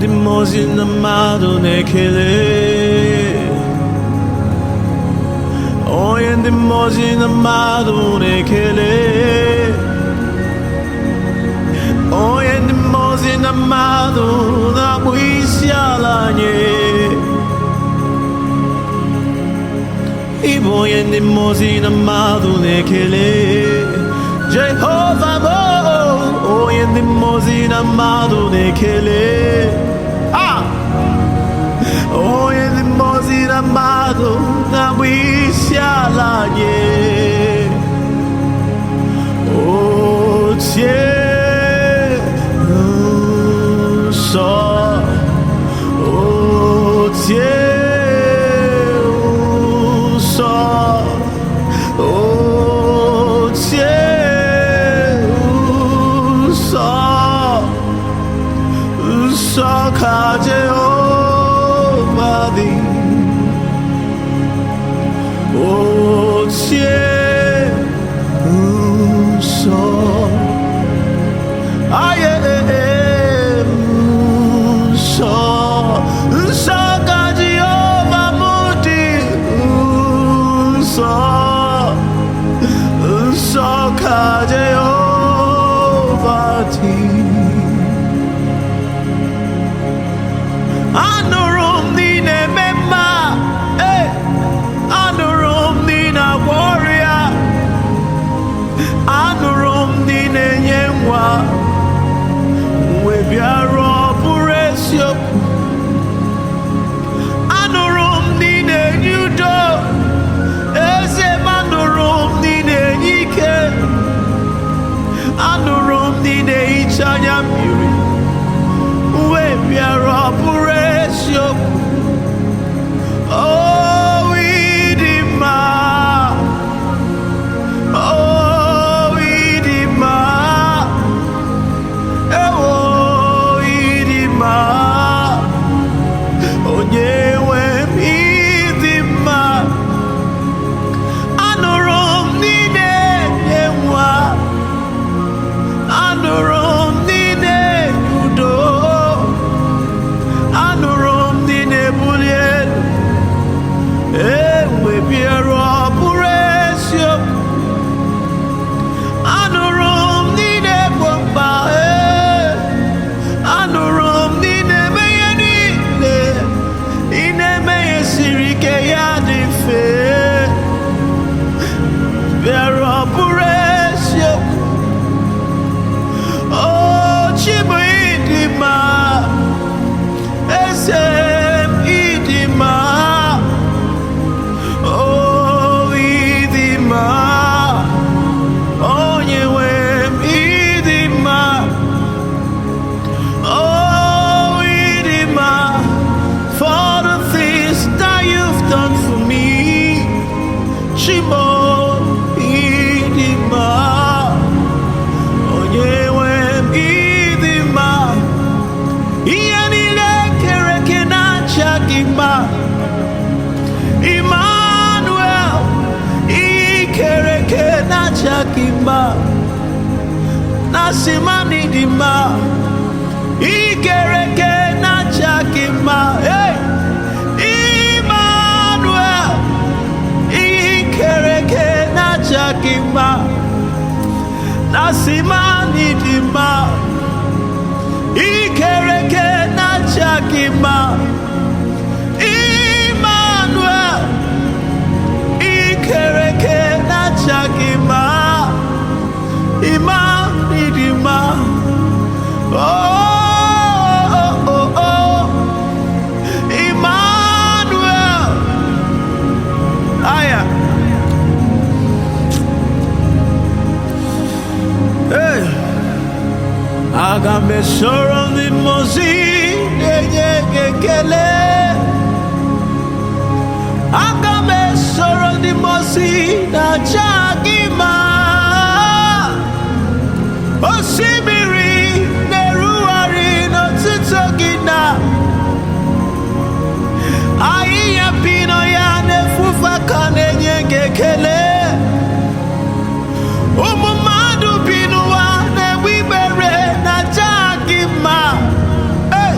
Ndị mmụọ ozi na mmadụ na-ekele. Onye ndị mmụọ ozi na mmadụ na-ekele. Onye ndị mmụọ ozi na mmadụ na-akpụ isi ala nye. Ịbụ onye ndị mmụọ ozi na mmadụ na-ekele. Jehova bụ onye ndị mmụọ ozi na mmadụ na-ekele. Ah! Onye ndị mmụọ ozi na mmadụ na-akpụ isi ala nye. Otie nsọ, otie nsọ, otie nsọ, nsọ ka Jehova dị. Otie nsọ. Aye, nsọ, nsọ ka Jehova mụ dị. Nsọ, nsọ ka Jehova dị. Anụrụ m na ị na-eme mma, eh, anụrụ m na ị na-agwọ ọrịa, anụrụ m na ị na-enye nwa, wee bịaruo ọ bụrụ eziokwu. Anụrụ m na ị na-enye udo, eze m, anụrụ m na ị na-enye ike, anụrụ m na ị na-ehicha anya mmiri, wee bịara ọ bụrụ eziokwu. Oh, ịdị mma. Oh, ịdị mma. Ewo, ịdị mma. Onye nwe m, ịdị mma. Anụrụ m na ị na-enye nwa, anụrụ m na ị na-enye udo, anụrụ m na ị na-ebuli elu, ewe bịara ọ bụrụ eziokwu. Anụrụ m na ị na-egbo mkpa, ee, anụrụ m na ị na-eme ihe niile, ị na-eme ihe siri ike ya dị mfe, bịara ọ bụrụ eziokwu. O Chibu, ịdị mma. Eze m, ịdị mma. O ịdị mma. Onye nwe m, ịdị mma. Oh, ịdị mma, for the things that you've done for me. Chimo, ịdị mma. Onye nwe m, ịdị mma. Ihe niile kere eke na-acha gị mma. Emmanuel, ihe kere eke na-acha gị mma. Na-asị ma dị mma. Ihe kere eke na-acha gị mma. Hey! Emmanuel, ihe kere eke na-acha gị mma. Na-asị ma dị mma. Ihe kere eke na-acha gị mma. Emmanuel, ihe kere eke na-acha gị mma. Ịma ịdị mma. Oh. Emmanuel. Aya. Hey. Aga m esoro ndị mmụọ ozi na-enye gị ekele. Aga m esoro ndị mmụọ ozi na-aja gị mma. Osimiri na-erugharị n'ọtụtụ gị na ahịhịa bi n'ọhịa na-efufe aka na-enye gị ekele. Ụmụ mmadụ bi n'ụwa na-egbu ikpere na-aja gị mma. Hey!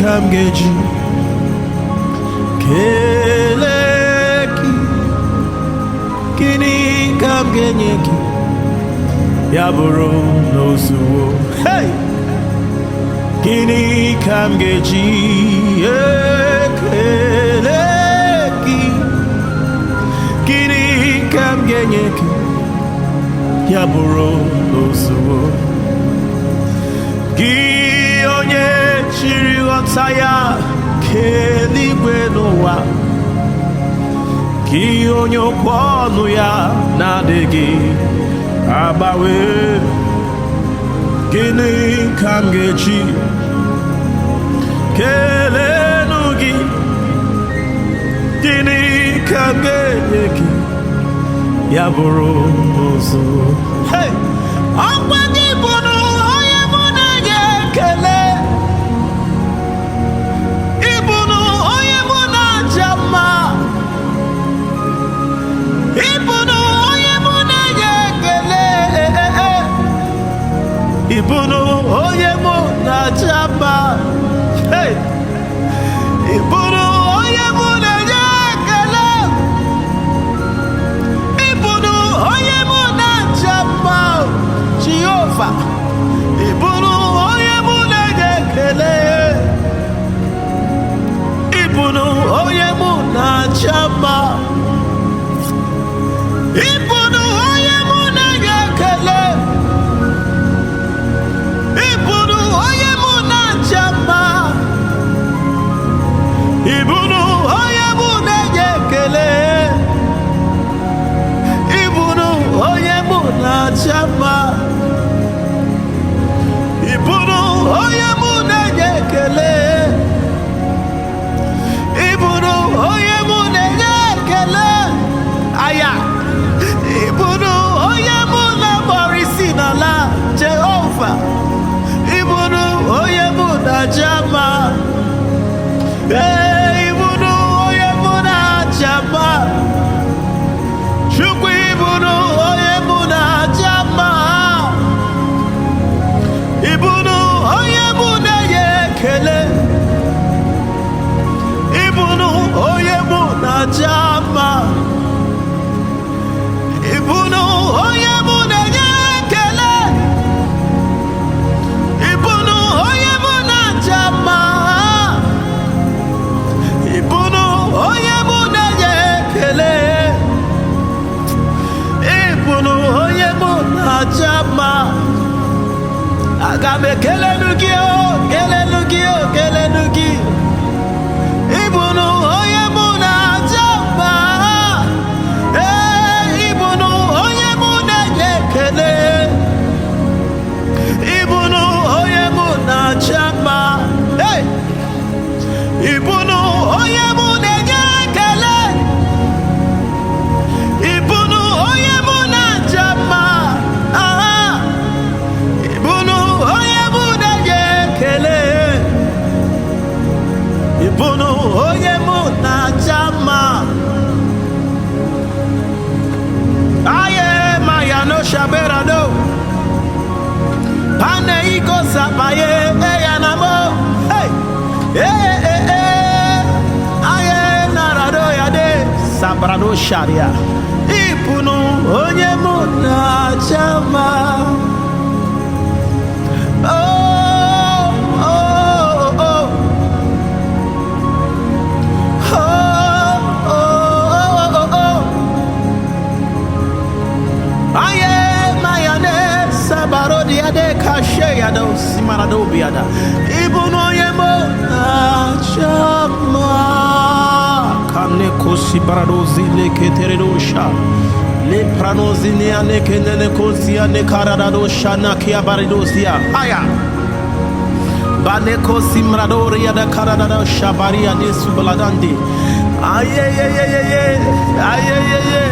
ka m ga-eji kelee gị? Gịnị ka m ga-enye gị ya bụrụ n'ozuwo? Hey! Gịnị ka m ga-eji ekele gị? Gịnị ka m ga-enye gị ya bụrụ n'ozuwo? Gị onye chiri ghọta ya kee eluigwe n'ụwa, gị onye okwu ọnụ ya na-adịghị agbanwe, gịnị ka m ga-eji kelenu gị? Gịnị ka m ga-enye gị ya bụrụ ozugbo? Hey! Ọkwa gị bụrụ onye mụ na-enye ekele, ị bụrụ onye mụ na-aja mma, ị bụrụ onye mụ na-enye ekele, ị bụrụ onye mụ na-aja mma. Hey! Ị bụrụ onye mụ na-enye ekele, ị bụrụ onye mụ na-aja mma. Jehova, ị bụrụ onye mụ na-enye ekele, ị bụrụ onye mụ na-aja mma, ị bụrụ onye mụ na-enye ekele, ị bụrụ onye mụ na-aja mma, ị bụrụ onye mụ na-enye ekele, ị bụrụ onye mụ na-aja mma, ị bụrụ onye mụ na-enye ekele, ị bụrụ onye mụ na-enye ekele. Aya, ị bụrụ onye mụ na-akpọrọ isi n'ala. Jehova, ị bụrụ onye mụ na-aja mma. Ee, ị bụrụ onye mụ na-aja mma. Chukwu, ị bụrụ onye mụ na-aja mma, ị bụrụ onye mụ na-enye ekele, ị bụrụ onye mụ na-aja mma, ị bụrụ onye mụ na-enye ekele, ị bụrụ onye mụ na-aja mma, ị bụrụ onye mụ na-enye ekele, ị bụrụ onye mụ na-aja mma. Aga m ekelenu gị o, kelenu gị o, kelenu gị. Ị bụrụ onye mụ na-aja mma. Ee, ị bụrụ onye mụ na-enye ekele, ị bụrụ onye mụ na-aja mma. Hey! Ị bụrụ onye mụ na-enye ekele, ị bụrụ onye mụ na-aja mma. Aha! Ị bụrụ onye mụ na-enye ekele, ị bụrụ onye mụ na-aja mma. Aye maya no shaberado pane iko sapaye eya na mo. Hey! Eh eh eh, aye narado ya de sabrado sharia. Ị bụrụ onye mụ na-aja mma. Oh, oh, oh. Oh, oh, oh, oh. Aye, mayane, sabarodia de kasheya do simarado biada. Ibuno yemo achama. Kane kosi baradozi le keteredosha. Le pranozi ne ane kenene kosi ane karadadosha na kia baridozia. Aya. Baneko simradoria da karadada shabaria de subladande. Aye ye ye ye ye. Aye ye ye.